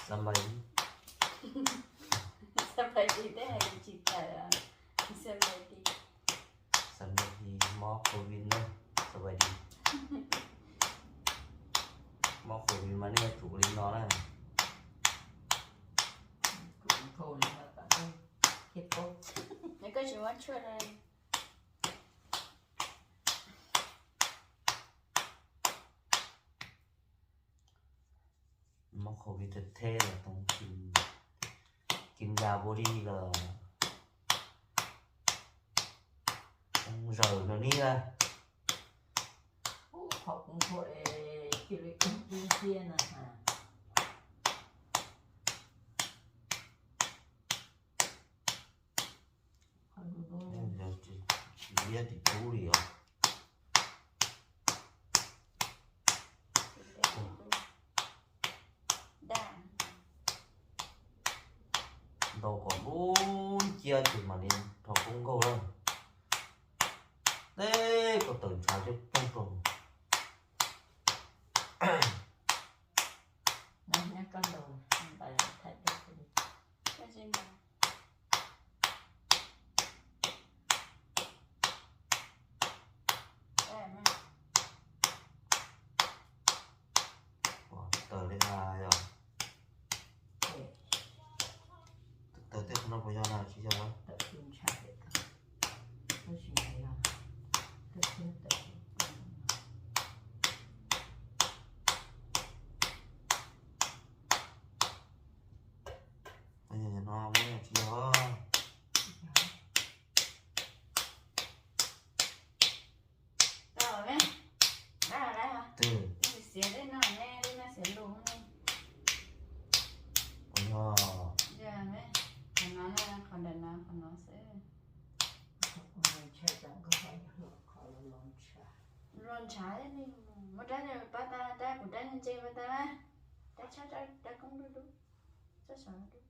Sab npais di. Sab npais di tej hais tsis tawm. Sab npais di. Sab npais di mob covid na. Sab npais di. Mob covid mas nej yuav tsum li no na. Koj tsis muab tshuaj rau. Mob covid theb theb los tau, kim la bo li los tau zaws no ni. Qhov kuv nqhuav cia li kub ib tiag na. Tsis liab tsis tub li os. Ntaus kom lub cia ces mam li rho koob nkaug lawm. Teb koj tawm ntshav coob coob rau. Tawm li a yog. Tawm tej qhov no puas yog na tsis yog? No muab tsis yog. Twb Qhov no, qhov ntawm no, qhov no xwb. Los ntshav thiab ne, muab rab pab tag, rab kuv rab ntse pab tag, rab tshab rab koob dub dub, tsob saum dub.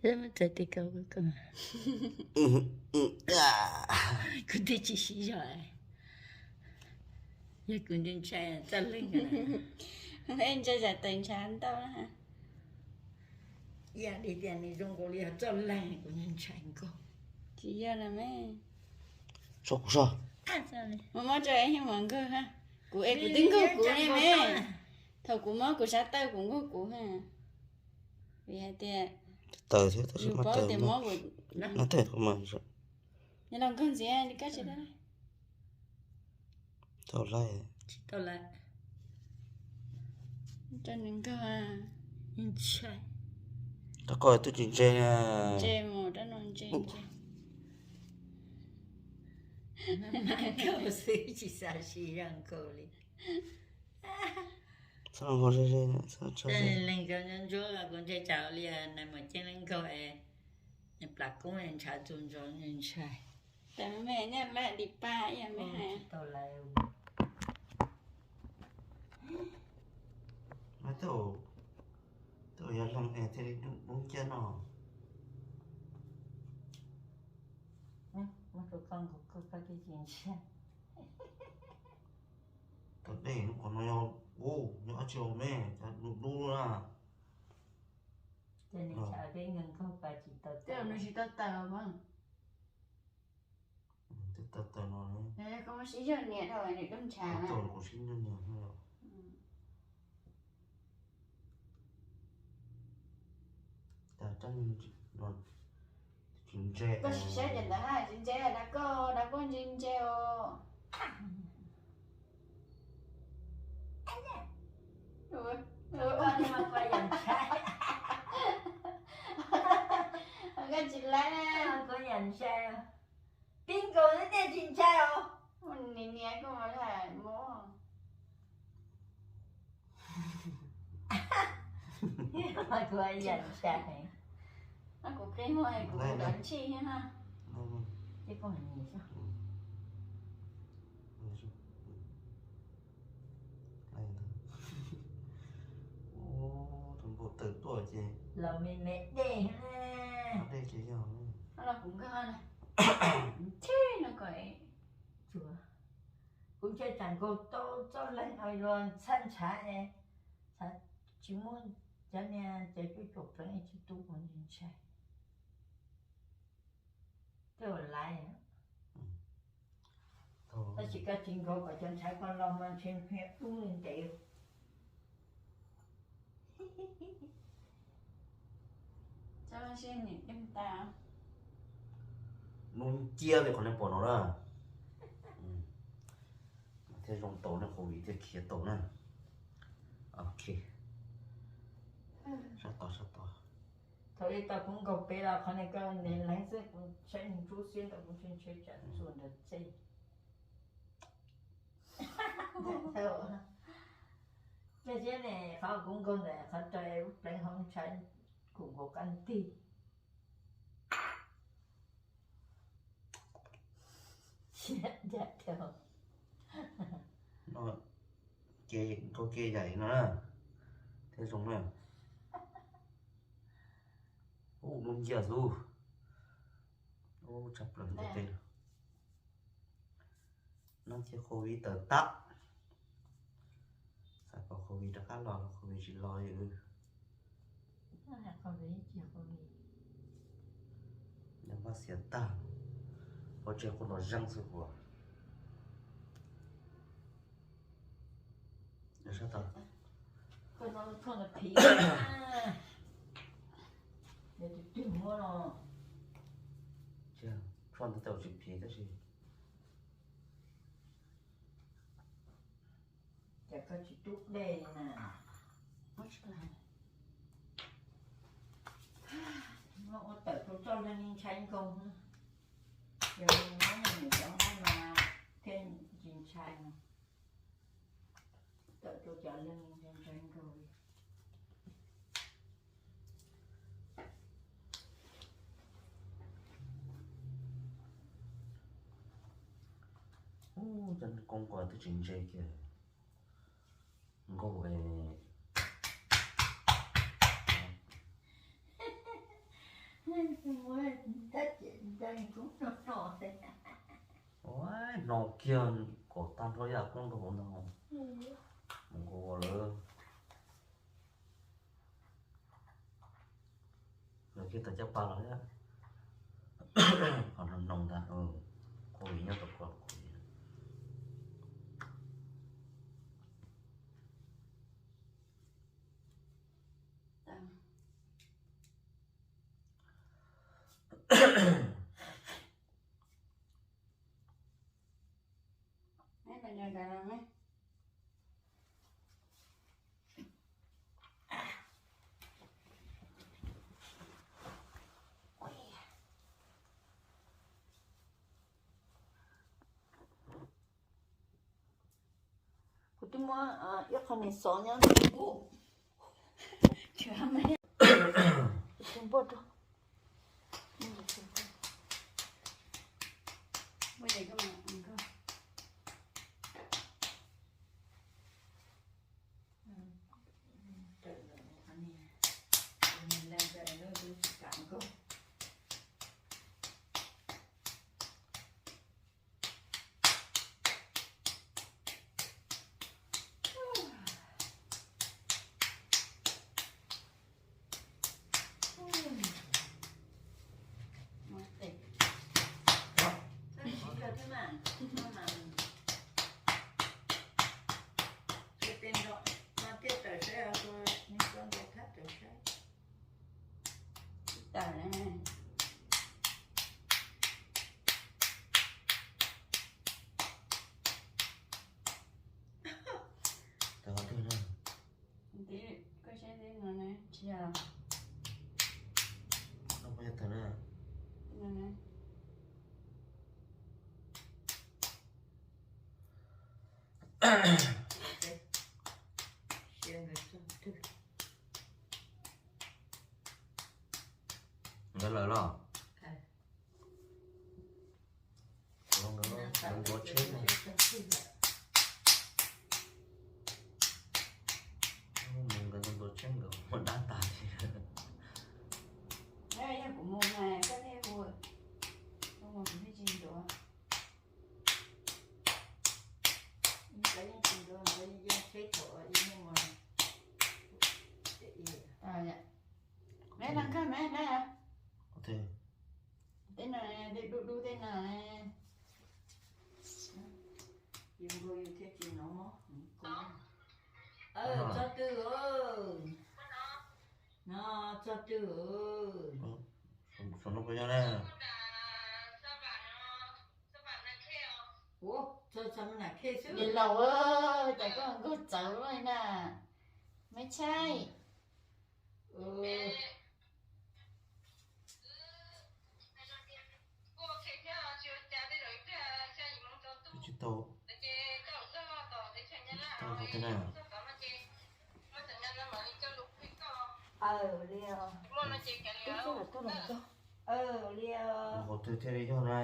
Muab txais tes kaus, kuv twb tsis siv zog. Yog kuv ntshai ntshai txoj leeg. Ntshai tsam tawm ntshav ntau. Ib yam li tias nws zoo nkaus li yog txoj leeg, kuv ntshai nkaus. Tsis yog na me. Tso kuv so. Muab muab rau es yeej mam nkaug ha. Kuv es kuv twb nkaug kuv ne me. Thaum kuv muab kuv sab taw kuv nkaug kuv ha. Vim hais tias taw thiab tab sis yus mas paub taw tias mas muab kuv no taw mas. Nyob los nkaug ntxiv li koj tsis tau. Tau lawm. Tsis tau lawm. Rau nws nkaug, ntshai. Rau koj twb tsis ntse na. Ntse mus rau no ntse ntse. Nkaug xwb tsis xav siv zog nkaug li. Txhob nkaug ze ze, txhob ntshai. Leeg nkaug ntsuab ntsuab los kuv ntshai tsam li nais maum ceeb leej nkaug es plam koob ntshav txuas ntsos ntshai. Tam me nyaj laj di paj ib yam me hais. Mas tej zaum yog leeg es thiaj li dub dub nciab no. Muab rau koj nkaus koj, koj thiaj tsis ntshai. Tom dej lub qhov no yog, yog dab tsi me, cas dub dub na. Ces nws tshav peb nkaug nkaug pas tsis tau, tej zaum nws tsis tau taws mas. Twb tau taws no ne. Koj muab sib zog nias dhau nws dub ntshav na. Tau kuv sib zog nias no. Cas rab no tsis ntse. Koj sim saib cov ntawd ha, tsis ntse, dab koj, dab koj ntse ntse os. Koj tsis laib na. Kuv yam ntshai. Pib nkaus xwb tiag tsis ntshai os. Nim niam koj mas hais mob. Kuv yam ntshai. Kuv qi muag kuv nrov ntsij thiab na. Ces koj nim xwb. Tus Tus twm tuaj ces los me me dej, dej ces yog los kuv nkag na, tsis no kom tsuas. Kuv ntshe tsam nkaug tau txoj leeg no yuav txhaj ntshav, tsis muaj cov niag cov cuaj cuam pleev tsis tu kuv ntshai. Tej uas laiv, tab sis koj tsis nkaug kom cov ntshav ko los mas ntshe nws dub li ntev. Hnub cia li qhov nej pom no na, thiaj zoo tau nej qhov vim thiaj khiav tau na. Ok, sab tod sab tod. Thaum ub tau kuv nkaug pem los qhov no koj niam leev xwb, kuv saib nws ntsuab xiab ntawd kuv ntshe ntshe tsam txuas ntawm txej. Tej thiab ne, qhov kuv nkaug ntawm qhov rau lub pleev hauv ntshav kuv nkaug qab ntig. No, ke, nkaug ke yaim no na, thiaj zoo na. Ub, lub nciab xwb. Ub, tshaj plaws ntiaj teb no. No ces covid tawm tag, xav kom covid rov qab los los covid tsis los li. Nyob maj xiav tag, ua tseg quaj nrov zeeg xwb huas. Sab tod, tshuaj ntawd tsis phiv tab sis. Ces koj tsis tub dej na. Muab ua tawm rau txoj leeg ntshai nkaus. Yog muab nws cov no mas thiaj tsis ntshai no. Tawm rau cov leeg ntshai nkaus li. Ub, cov koob ko twb tsis ntse kiag. Nkaug es. Ua, hno kiag kom tag nrho yam koob nkaug hauv ntag. Mus nkaug lawm. Lawv kiag tawm caj pas los thiab. Qhov no noo ntag, qhov vim nyob tau ko qhov vim. Kuv twb muab ib qho niag xov nyob ntawm kuv. Tus npoj rau. Tib, koj saib tib no na, tsis yog. Koj puas yog tawm na? No na. Ntawd lawm los? Nkawd ntuav tsheb, nkawd ntuav tsheb nkawd mus dab tas. Me no koj me na. Tej no, tej dub dub tej no. Yus nkaus yus thiaj tsis hnov mob. Txog twg? No txog twg? Saum no puas yog na? Ua, txog txog me nam khej xwb. Niam laus, cas koj nkaug txawv luaj li na? Maiv Tshaj. Twb tsis tau, tsis tau tej na. Li os. Qhov twg thiaj li yog na?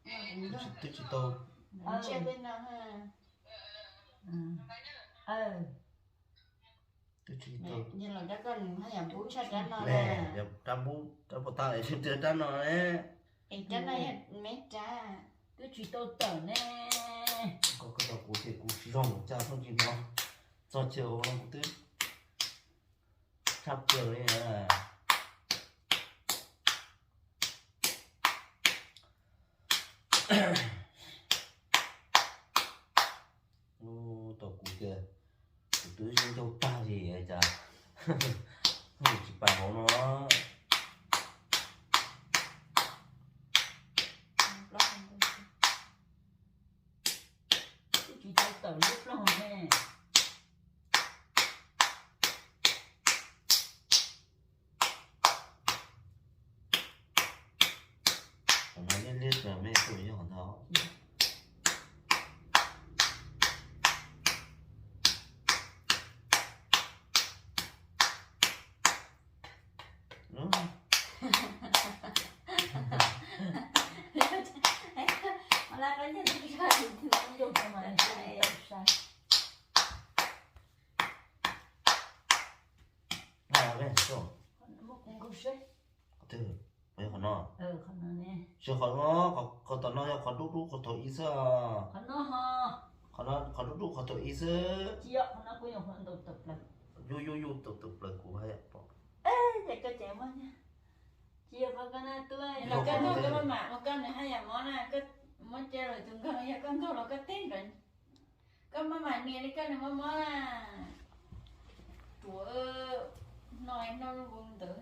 Twb tsis tau. Twb tsis tau. Rab npub, rab puas tau es rab no ne. Es rab no yog me rab. Twb tsis tau tawm ne. Koj tau kuv ces kuv zoo cas pheej tsis hnov. Txog chaw hauv no kuv twb tshaj plaws li. Tau kuv tias kuv twb zoo ncaug tag li cas tsis pais hauv no. Twb tsis tau tawm lub ploog ne. Qhov no liab liab tas, mej tuaj yog qhov ntawd. Qhov twg? Qhov no. Tsis qhov no, qhov tom no yog qhov dub dub qhov thaum ub xwb. Qhov dub dub qhov thaum ub xwb. Yus yus yus tau tawm plaws kuv haj yam pom. Koj maj mam ua koj nws haj yam mob na, koj muab cia lawm tus nkaug, yog koj nkaug los koj teb ntawd. Koj maj mam nias li koj nws mob mob na. Ruam, no no zoo ntawd.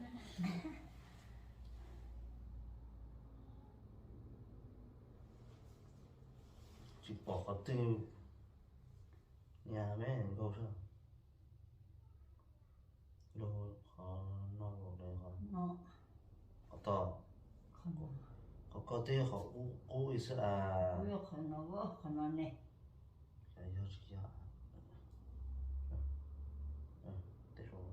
Tsis pom qhov twg. Nias me nkaug sab. Qhov no los qhov, qhov tod. Qhov koj twb yog qhov qub qub xwb as. Qhov no ne. Yog tsis yog? Tej zaum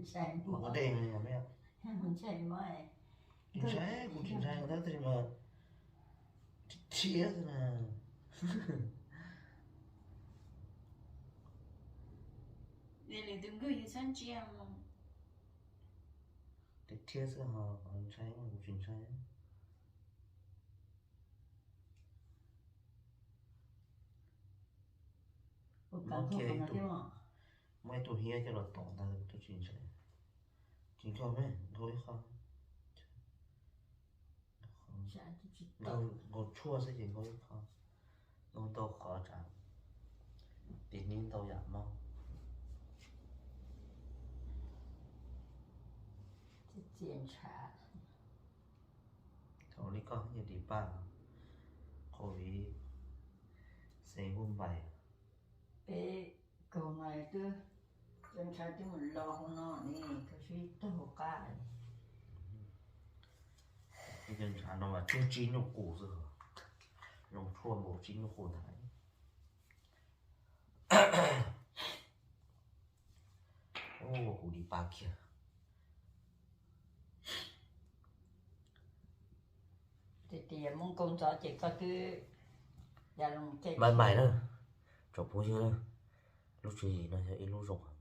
ntshai, ntshai, kuv tsis ntshai tab sis mas thiab xwb na. Lwm tus nkaug yus txhob ntsia. Thiab xwb ho ntshai, kuv tsis ntshai. Muab kiag ib tug, muab ib tug hiab coj los tom ntag, kuv twb tsis ntshai. Tsis nkaug me, nkaug ib qho. Nkaug tshuaj xwb ces nkaug ib qho. Nkaug ntau qhov tsam tis hnib ntau yam mob. Thaum li koj yeej dim paj, qhov viv xeev vuj npais. Peb kaug no twb, cov ntshav twb mus los hauv no ne, koj sib taug qab. Cov ntshav no mas cuag tsib nyuj qus xwb, zoo tshuaj npaum tsib nyuj qus ntag. Ua kuv dim paj kiag. Tias Muaj Nkauj ntxov ces koj twb ya los mus caij. Bye bye na, tsoom phooj ywg na, lub tswv yim no yog ib lub zoo heev.